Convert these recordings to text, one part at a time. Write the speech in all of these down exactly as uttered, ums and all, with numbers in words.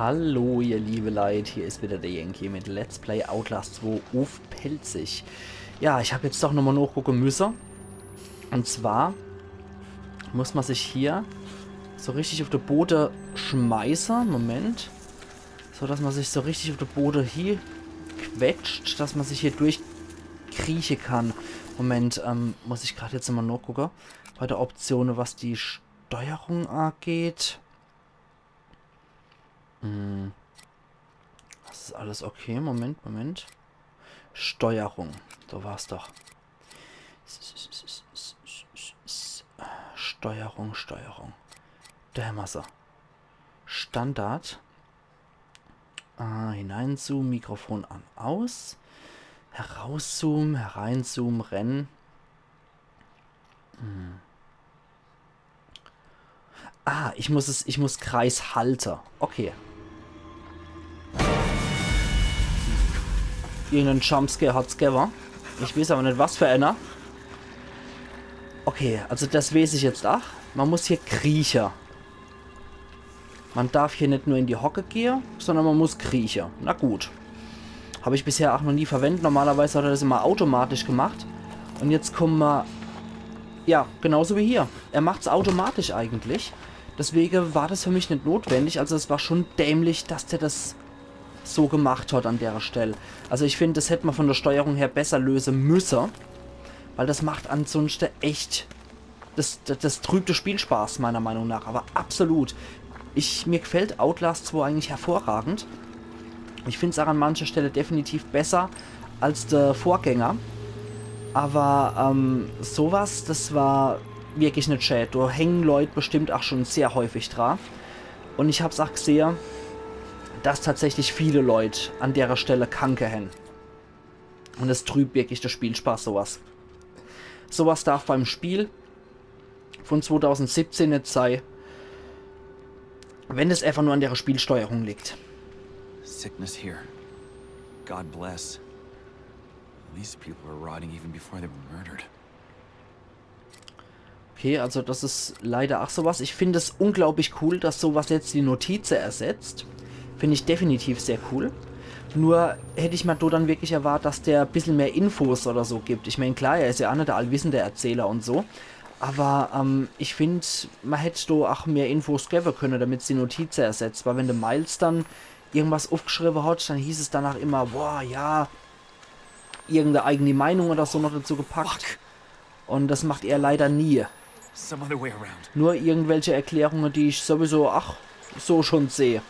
Hallo, ihr liebe Leit, hier is wieder der Yankee mit Let's Play Outlast zwei uff Pälzisch. Ja, ich hab jetzt doch nochmal nochgucke müsse. Und zwar muss man sich hier so richtig uff de Bode schmeiße. Moment. So, dass man sich so richtig uff de Bode hie quetscht, dass man sich hier durchkrieche kann. Moment, ähm, muss ich grad jetzt nochmal nochgucke. Bei der Option, was die Steuerung angeht. Hm. Das is alles okay. Moment, Moment. Steuerung. Do war's doch. Steuerung, Steuerung. Do hämmer se. Standard. Äh, hineinzoomen, Mikrofon an, aus. Herauszoomen, hereinzoomen, rennen. Hm. Ah, ich muss es, ich muss Kreis halte. Okay. Irgendein Jumpscare hat's gewwe. Ich weeß aber net, was für einer. Okay, also das weeß ich jetzt ach. Man muss hier krieche. Man darf hier net nur in die Hocke gehe, sondern man muss krieche. Na gut. Hab ich bisher ach noch nie verwendet. Normalerweise hat er das immer automatisch gemacht. Und jetzt kommen wir... Ja, genauso wie hier. Er macht's automatisch eigentlich. Deswege war das für mich net notwendig. Also es war schon dämlich, dass der das so gemacht hat an der Stelle. Also ich find, das hätt man von der Steuerung her besser löse müsse. Weil das macht ansonsten echt das, das, das trübt de Spielspaß meiner Meinung nach, aber absolut. Ich, mir gefällt Outlast zwei eigentlich hervorragend. Ich find's auch an mancher Stelle definitiv besser als der Vorgänger. Aber ähm, sowas, das war wirklich net schä. Do hängen Leut bestimmt auch schon sehr häufig dra. Und ich hab's auch gesehe, dass tatsächlich viele Leut an derer Stelle Kranke hänn. Und es trübt wirklich de Spielspaß, sowas. Sowas darf beim Spiel von zweitausendsiebzehn net sei, wenn es einfach nur an der Spielsteuerung liegt. Sickness here. God bless. These people were rotting even before they were murdered. Okay, also das is leider ach sowas. Ich find es unglaublich cool, dass sowas jetzt die Notize ersetzt. Find ich definitiv sehr cool. Nur hätt ich mir do dann wirklich erwartet, dass der bissel mehr Infos oder so gibt. Ich mein, klar, er is ja auch net der allwissende Erzähler und so. Aber ähm, ich find, man hätt do auch mehr Infos gewwe könne, damit's die Notize ersetzt. Weil wenn de Miles dann irgendwas uffgeschriebe hat, dann hieß es danach immer, boah, ja, irgendeine eigene Meinung oder so noch dazu gepackt. Und das macht er leider nie. Some other way around. Nur irgendwelche Erklärungen, die ich sowieso, ach, so schon sehe.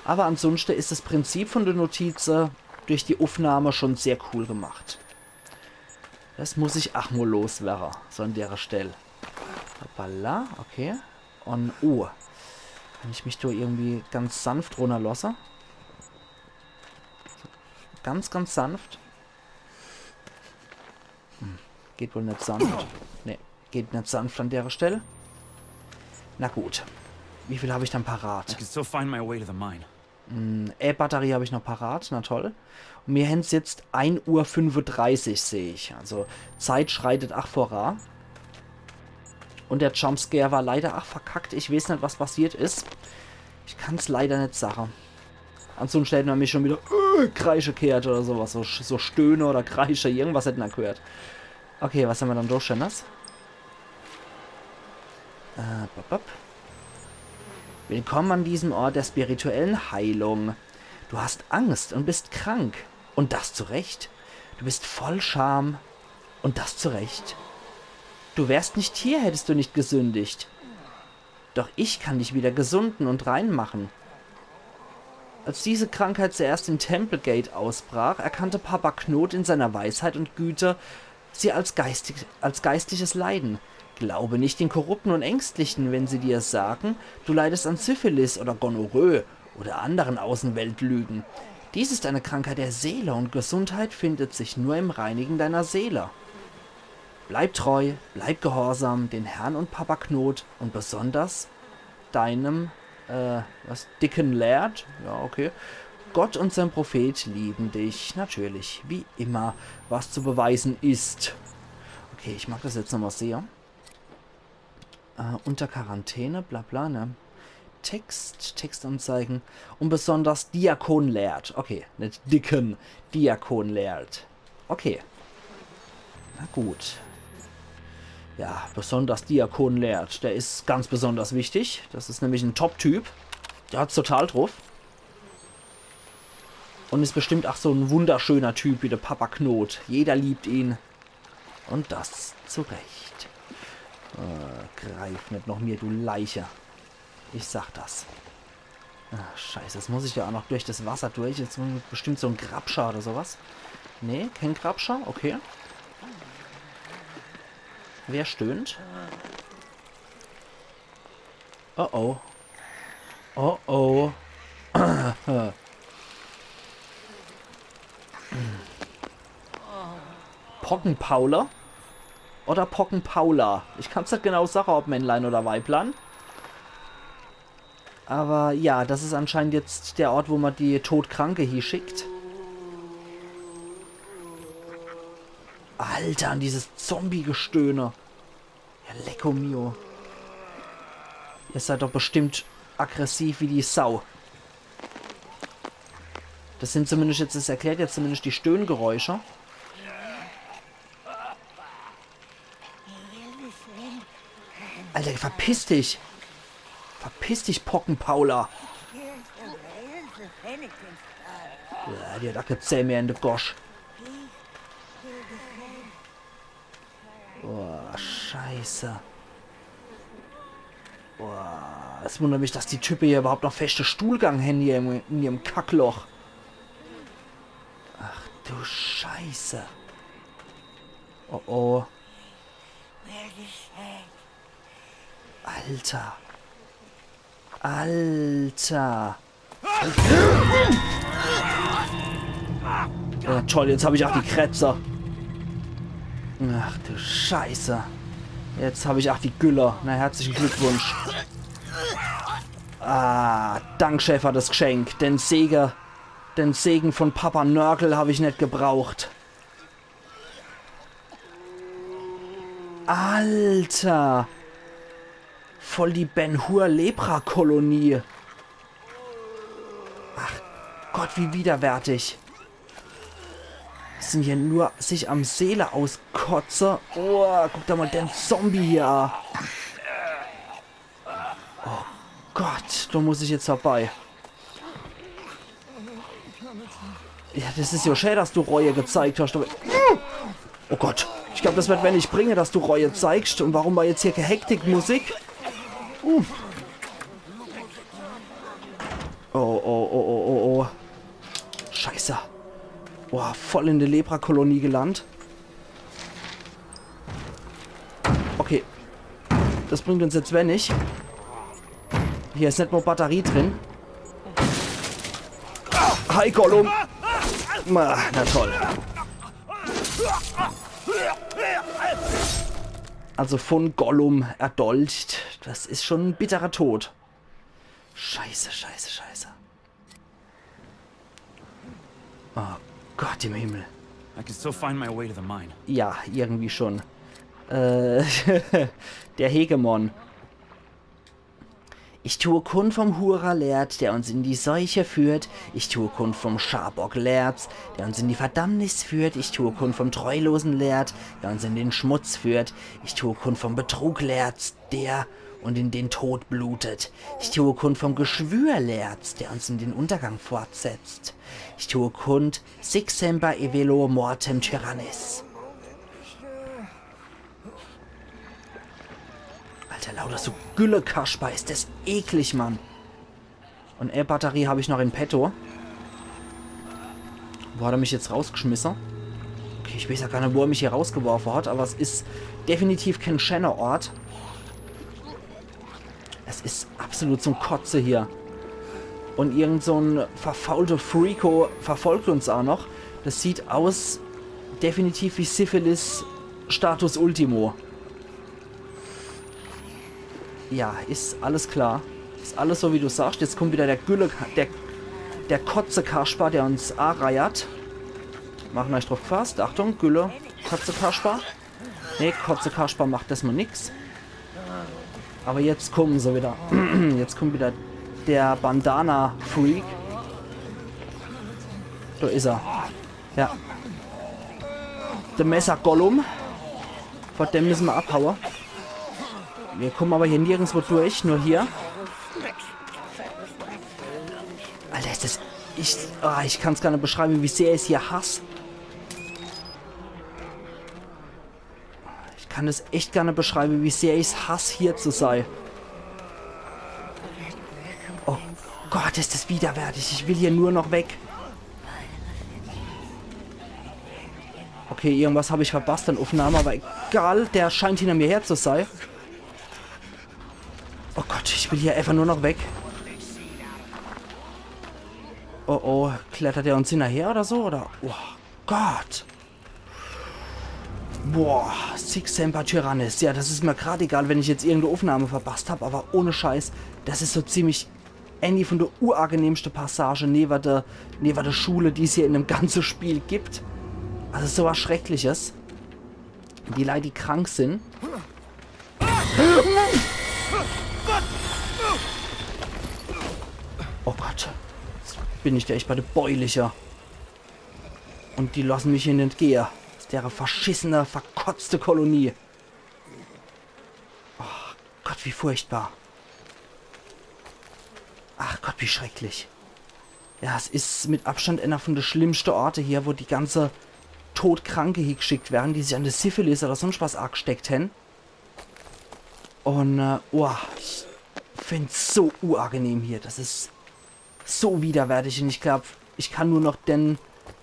Aber ansonsten is das Prinzip von der Notize durch die Aufnahme schon sehr cool gemacht. Das muss ich ach mal loswerre, so an der Stelle. Hoppala, okay. Und, oh. Kann ich mich do irgendwie ganz sanft runterlosse? Ganz, ganz sanft. Hm, geht wohl net sanft. Nee, geht net sanft an der Stelle. Na gut. Wie viel hab ich dann I parat? can still find my way to the mine. Hm, E-Batterie hab ich noch parat, na toll. Und mir hän's jetzt ein Uhr fünfunddreißig, seh ich. Also Zeit schreitet ach vora. Und der Jumpscare war leider ach verkackt. Ich weeß net, was passiert is. Ich kann's leider net sage. Ansonsten hätt man mich schon wieder äh, Kreische gehert oder sowas. So, so Stöhne oder Kreische, irgendwas hätt man gehört. Okay, was hämmer dann do Schönes? Äh, bop, bop. Willkommen an diesem Ort der spirituellen Heilung. Du hast Angst und bist krank. Und das zu Recht. Du bist voll Scham. Und das zu Recht. Du wärst nicht hier, hättest du nicht gesündigt. Doch ich kann dich wieder gesunden und rein machen. Als diese Krankheit zuerst in Templegate ausbrach, erkannte Papa Knoth in seiner Weisheit und Güte sie als, geistig, als geistliches Leiden. Glaube nicht den Korrupten und Ängstlichen, wenn sie dir sagen, du leidest an Syphilis oder Gonorrhoe oder anderen Außenweltlügen. Dies ist eine Krankheit der Seele und Gesundheit findet sich nur im Reinigen deiner Seele. Bleib treu, bleib gehorsam den Herrn und Papa Knoth und besonders deinem, äh, was? Dicken Laird? Ja, okay. Gott und sein Prophet lieben dich, natürlich, wie immer, was zu beweisen ist. Okay, ich mag das jetzt nochmal sehr. Äh, unter Quarantäne, bla bla, ne? Text, Textanzeigen und besonders Diakon Laird. Okay, net Dickon, Diakon Laird. Okay. Na gut. Ja, besonders Diakon Laird. Der is ganz besonders wichtig. Das is nämlich en Top-Typ. Der hat's total druff. Und is bestimmt ach so en wunderschöner Typ wie de Papa Knoth. Jeder liebt ihn. Und das zu Recht. Äh, greif net noch mir, du Leiche. Ich sag das. Ah, scheiße, jetzt muss ich ja auch noch durch das Wasser durch. Jetzt kommt bestimmt so en Grabscher oder sowas. Nee, kein Grabscher? Okay. Wer stöhnt? Oh oh. Oh oh. Poggenpaule? Oder Poggenpaula? Ich kann's net genau sache, ob Männlein oder Weiblein. Aber ja, das is anscheinend jetzt der Ort, wo man die Todkranke hieschickt. Alter, und dieses Zombie-Gestöhne. Ja, lecko mio. Ihr seid doch bestimmt aggressiv wie die Sau. Das sind zumindest jetzt, das erklärt jetzt zumindest die Stöhngeräusche. Alter, verpiss dich. Verpiss dich, Poggenpaula. Ja, die hat ach kä Zäh mehr in de Gosch. Boah, scheiße. Boah, es wundert mich, dass die Type hier überhaupt noch feschte Stuhlgang hän hier in, in ihrem Kackloch. Ach du Scheiße. Oh oh. Alter. Alter. Ja, toll, jetzt hab ich ach die Krätze. Ach du Scheiße. Jetzt hab ich ach die Gülle. Na, herzlichen Glückwunsch. Ah, dank, Schäfer, das Geschenk. Den Sege, den Segen von Papa Nörgel hab ich net gebraucht. Alter. Voll die Ben-Hur-Lepra-Kolonie. Ach Gott, wie widerwärtig. Sind hier nur sich am Seele auskotze. Oh, guck der mal den Zombie hier an. Oh Gott, do muss ich jetzt vorbei. Ja, das is ja schä, dass du Reue gezeigt hast, aber, oh Gott, ich glaub, das wird wenig bringe, dass du Reue zeigst. Und warum war jetzt hier kä Hektikmusik? Uh. Oh, oh, oh, oh, oh, oh. Scheiße. Boah, voll in de Lepra-Kolonie gelandt. Okay. Das bringt uns jetzt wenig. Hier is net mol Batterie drin. Hi, Gollum. Na, na toll. Also von Gollum erdolcht. Das is schon en bitterer Tod. Scheiße, scheiße, scheiße. Oh Gott im Himmel. I can still find my way to the mine. Ja, irgendwie schon. Äh, der Hegemon. Ich tue kund vom Hurerlärd, der uns in die Seuche führt. Ich tue kund vom Scharbock-Lärd, der uns in die Verdammnis führt. Ich tue kund vom treulosen Lärd, der uns in den Schmutz führt. Ich tue kund vom Betrug-Lärd, der und in den Tod blutet. Ich tue kund vom Geschwür-Lärd, der uns in den Untergang fortsetzt. Ich tue kund, sic semper e velo mortem tyrannis. Alter, lauter so Güllekasper, is das eklig, Mann. Und e Batterie hab ich noch in petto. Wo hat er mich jetzt rausgeschmisse? Okay, ich weiß ja gar net, wo er mich hier rausgeworfe hat, aber es is definitiv kein schäner Ort. Es is absolut zum Kotze hier. Und irgend so en verfaulte Freako verfolgt uns auch noch. Das sieht aus definitiv wie Syphilis Status Ultimo. Ja, is alles klar. Is alles so, wie du sagst. Jetzt kommt wieder der Gülle, der, der Kotze-Kasper, der uns areiert. Machen euch drauf gefasst. Achtung, Gülle, Kotze-Kasper. Nee, Kotze-Kasper macht erstmal nix. Aber jetzt kommen se wieder. Jetzt kommt wieder Der Bandana-Freak. Do is er. Ja. De Messer-Gollum. Vor dem misse mer abhaue. Mir kumme awwer hier nirgendswo durch, nur hier. Alter, is des... Ich, ah, ich kann's gar net beschreibe, wie sehr ich's hier hass. Ich kann des echt gar net beschreibe, wie sehr ich's hass, hier zu sei. Oh Gott, is des widerwärtig. Ich will hier nur noch weg. Okay, irgendwas hab ich verpasst an Uffnahme, awwer egal, der scheint hinner mir her zu sei. Oh Gott, ich will hier äfach nur noch weg. Oh oh, klettert der uns hinnerher oder so? Oder? Oh Gott. Boah, Sic Semper Tyrannis. Ja, des is mir grad egal, wenn ich jetzt irgend e Uffnahme verpasst hab, awwer ohne Scheiß, des is so ziemlich äni vun de urangenehmschte Passage newer de, newer de Schule, die's hier in dem ganze Spiel gibt. Also so was Schreckliches. Die Leit, die krank sin. Oh Gott. Jetzt bin ich do echt bei de Beulicher. Un die losse mich hier net gehe. Aus dere verschissene, verkotzte Kolonie. Oh Gott, wie furchtbar. Ach Gott, wie schrecklich. Ja, es is mit Abstand ener vun de schlimmschte Orte hier, wo die ganze Todkranke hiegschickt werre, die sich an de Syphilis oder sonscht was agsteckt hen. Un, äh, oh, ich find's so uagenehm hier. Des is so widerwärtig un ich glaab, ich kann nur noch den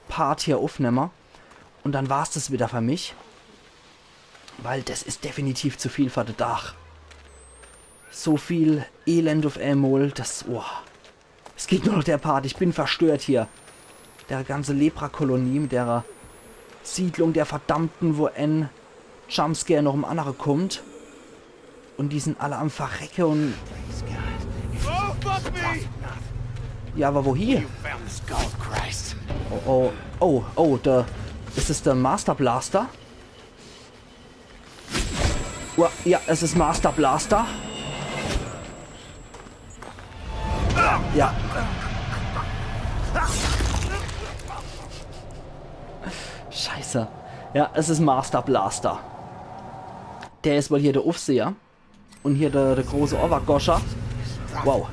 Part hier uffnemme. Un dann war's des widder fer mich. Weil des is definitiv zu viel fer de Daach. So viel Elend uff emol, des, oh. Es gibt nur noch der Part, ich bin verstört hier. Dere ganze Lepra-Kolonie mit dere Siedlung der Verdammten, wo en Jumpscare noch em annere kummt. Un die sin alle am Verrecke un... Oh, fuck me! Ja, awwer wohie? You found the skull, Christ. Oh, oh, oh, oh, do is es de Master Blaster? Ua-, ja, es is Master Blaster. Ja. Scheiße. Ja, es is Master Blaster. Der is wohl hier de Uffseher. Un hier de, de große Owwergoscher. Wow.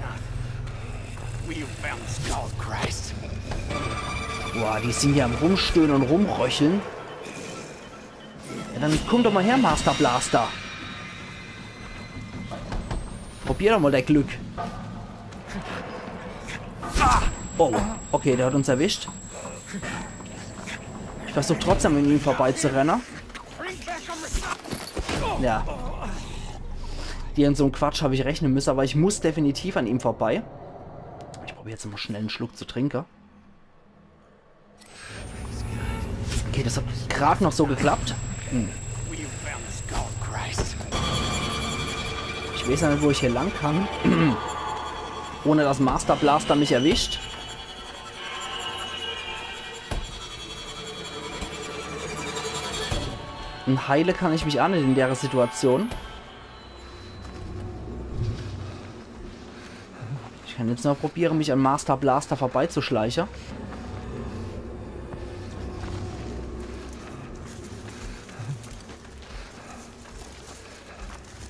Wow, die sin hier am Rumstöhne un Rumröchle. Ja, dann kumm doch mol her, Master Blaster. Probier doch mol dei Glück. Ah! Oh, okay, der hat uns erwischt. Ich versuch trotzdem, an ihm vorbeizurenne. Ja. Die, an so em Quatsch hab ich rechne müsse, awwer ich muss definitiv an ihm vorbei. Ich probier jetzt mol schnell en Schluck zu trinke. Okay, des hat grad noch so geklappt. Hm. Ich weeß jo net, wo ich hier lang kann. Ohne dass Master Blaster mich erwischt. Un heile kann ich mich aa net in dere Situation. Ich kann jetzt nur probiere, mich an Master Blaster vorbeizuschleiche.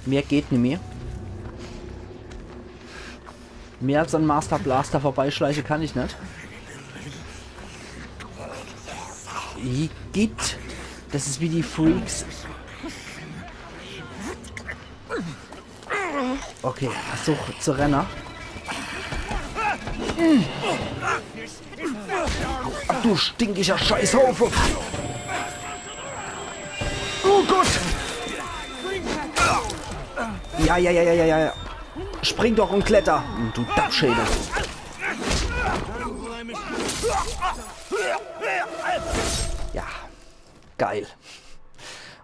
Mehr geht nimmi. Mehr als an Master Blaster vorbeischleiche kann ich net. Igitt. Des is wie die Freaks. Okay, versuch zu renne. Ach du stinkiger Scheißhaufe. Oh Gott! Ja, ja, ja, ja, ja, ja. Spring doch un kletter. Hm, du Dappschädel. Ja. Geil.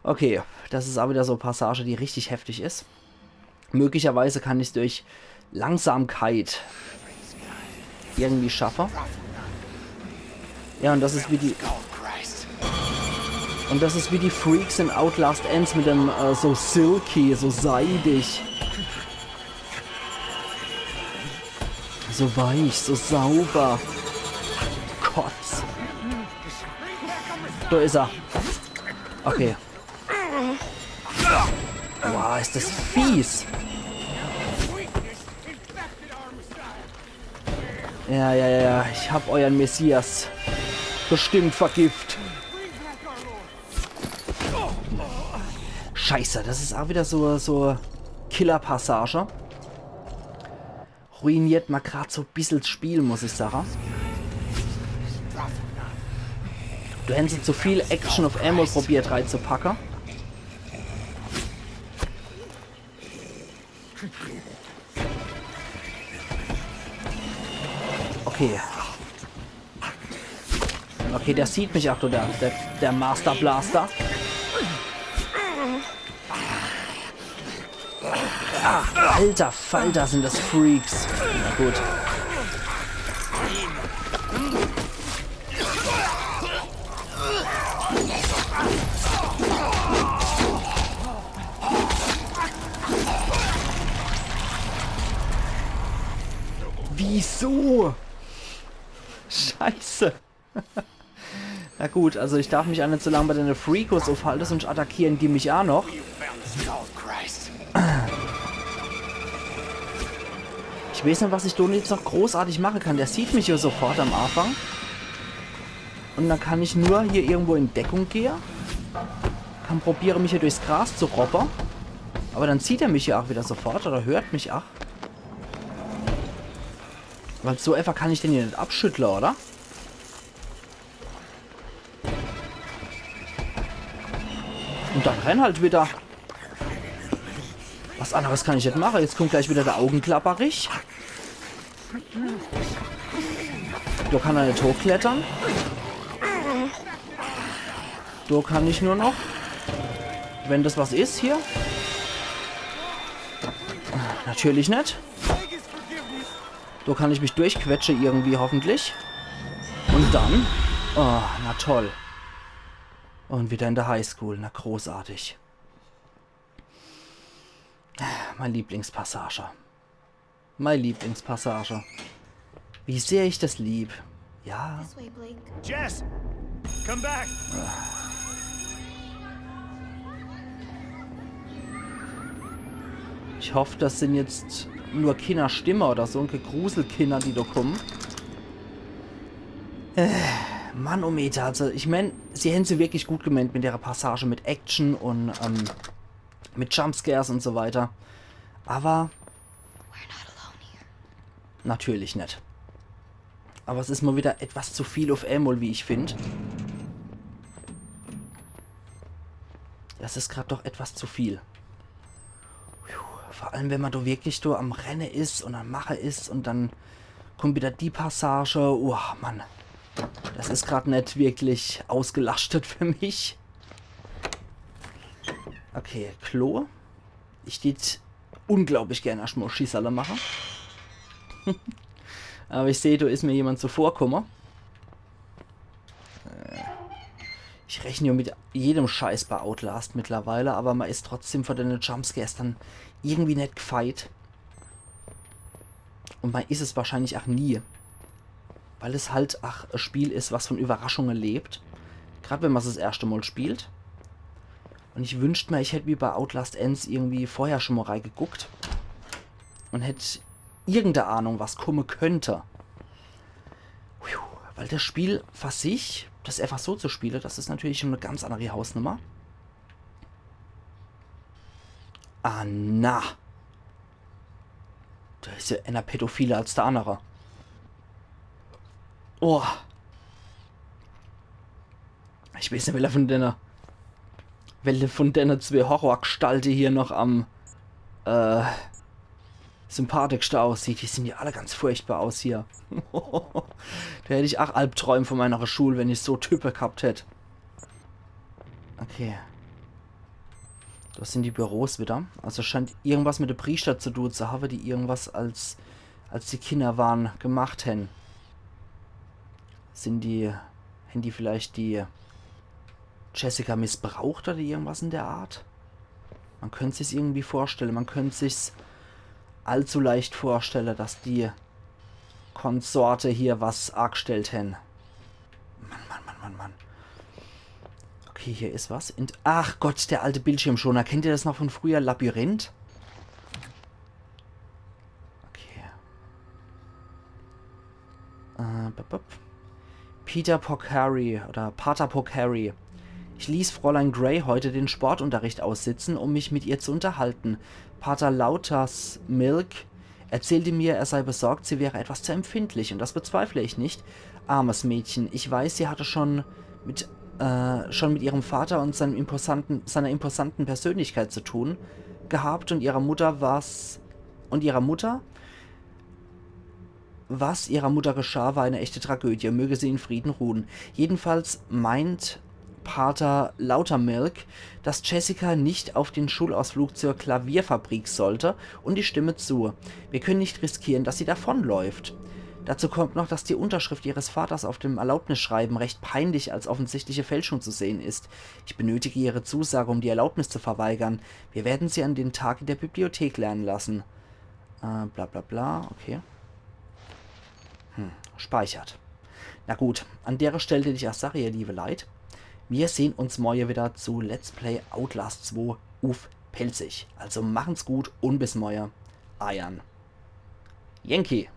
Okay, des is aa widder so Passage, die richtig heftig is. Möglicherweise kann ich's durch Langsamkeit irgendwie schaffe. Ja, un des is wie die, un des is wie die Freaks in Outlast eens mit dem, äh, so silky, so seidig. So weich, so sauber. Kotz. Do is er. Okay. Boah, is des fies. Ja, ja, ja, ja. Ich hab euren Messias bestimmt vergift. Scheiße, des is ach wieder so, so Killer-Passage. Ruiniert ma grad so bissel s Spiel, muss ich sage. Do hän se zu viel Action uf emol probiert reizupacke. Okay. Okay, der sieht mich ach, der, der, der Master Blaster. Ah, alter Falter, sin des Freaks. Na gut. Wieso? Scheiße. Na gut, also ich darf mich ach net so lang bei dene Freakos ufhalte, sunscht attackiere die mich ach noch. Ich weeß net, was ich do jetzt noch großartig mache kann. Der sieht mich jo sofort am Anfang. Un dann kann ich nur hier irgendwo in Deckung gehe. Kann probiere, mich hier durchs Gras zu robbe. Aber dann sieht er mich jo ach wieder sofort oder hört mich ach. Weil so einfach kann ich den hier net abschüttle, oder? Un dann renn halt wieder. Was anneres kann ich net mache. Jetzt kummt gleich wieder der Augenklapperich. Do kann er net hochklettere. Do kann ich nur noch. Wenn des was is hier. Natürlich net. Do kann ich mich durchquetsche irgendwie, hoffentlich. Un dann. Oh, na toll. Un wieder in der Highschool. Na großartig. Mein Lieblingspassage. Mein Lieblingspassage. Wie sehr ich des lieb. Ja. This way, Blake. Jess! Come back! Ich hoff, des sin jetzt nur Kinnerstimme oder so, un kee Gruselkinner, die do kumme. Äh, Manometer, also ich mein, sie hän's jo wirklich gut gemeint mit ihrer Passage, mit Action un, ähm, mit Jumpscares un so weiter. Aber We're not alone here. Natürlich net. Aber es is mal wieder etwas zu viel uf emol, wie ich find. Das is grad doch etwas zu viel. Puh, vor allem, wenn man do wirklich do am Renne is un am Mache is un dann kummt wieder die Passage. Oh, Mann. Das is grad net wirklich ausgelastet für mich. Okay, Klo. Ich tät unglaublich gern erscht mal Schisserle mache. Aber ich seh, do is mir jemand zuvorkomme. Äh, ich rechne jo mit jedem Scheiß bei Outlast mittlerweile, aber man is trotzdem vor dene Jumpscares dann irgendwie net gefeit. Un man is es wahrscheinlich ach nie. Weil es halt ach e Spiel is, was von Überraschunge lebt. Grad wenn man's das erschte Mal spielt. Un ich wünscht mir, ich hätt wie bei Outlast eens irgendwie vorher schon mal reigeguckt. Un hätt irgende Ahnung, was kumme könnt. Puh, weil das Spiel für sich, das einfach so zu spiele, das is natürlich schon e ganz annere Hausnummer. Ah, na. Do is jo eener pädophiler als der annere. Oh. Ich weeß net, welcher von dene, welche von dene zwee Horrorgestalte hier noch am, äh, sympathischste aussieht. Die sehen ja alle ganz furchtbar aus hier. Do hätt ich ach Albträum von meiner Schul, wenn ich so Type gehabt hätt. Okay. Das sin die Büros wieder. Also scheint irgendwas mit de Priester zu tun zu habe, die irgendwas, als, als die Kinder waren, gemacht hän. Sin die, hän die vielleicht die Jessica missbraucht oder irgendwas in der Art? Man könnt sich's irgendwie vorstelle. Man könnt sich's allzu leicht vorstelle, dass die Konsorte hier was aagstellt hen. Mann, Mann, Mann, Mann, Mann. Okay, hier is was. In, ach Gott, der alte Bildschirmschoner. Kennt ihr das noch von früher? Labyrinth? Okay. Äh, bup, bup. Peter Porcari oder Pater Porcari. Ich ließ Fräulein Gray heute den Sportunterricht aussitzen, um mich mit ihr zu unterhalten. Pater Lautersmilk erzählte mir, er sei besorgt, sie wäre etwas zu empfindlich, und das bezweifle ich nicht. Armes Mädchen, ich weiß, sie hatte schon mit, äh, schon mit ihrem Vater und seinem imposanten, seiner imposanten Persönlichkeit zu tun gehabt und ihrer Mutter was, und ihrer Mutter? Was ihrer Mutter geschah, war eine echte Tragödie. Möge sie in Frieden ruhen. Jedenfalls meint Pater Lautermilk, dass Jessica nicht auf den Schulausflug zur Klavierfabrik sollte, und ich stimme zu. Wir können nicht riskieren, dass sie davonläuft. Dazu kommt noch, dass die Unterschrift ihres Vaters auf dem Erlaubnisschreiben recht peinlich als offensichtliche Fälschung zu sehen ist. Ich benötige ihre Zusage, um die Erlaubnis zu verweigern. Wir werden sie an dem Tag in der Bibliothek lernen lassen. Äh, bla bla bla, okay. Hm, speichert. Na gut, an dere Stell deet ich aa sage, ihr liewe Leit, mir sehn uns morje wieder zu Let's Play Outlast zwei uff Pälzisch. Also machen's gut und bis morje. Eiern Yankee.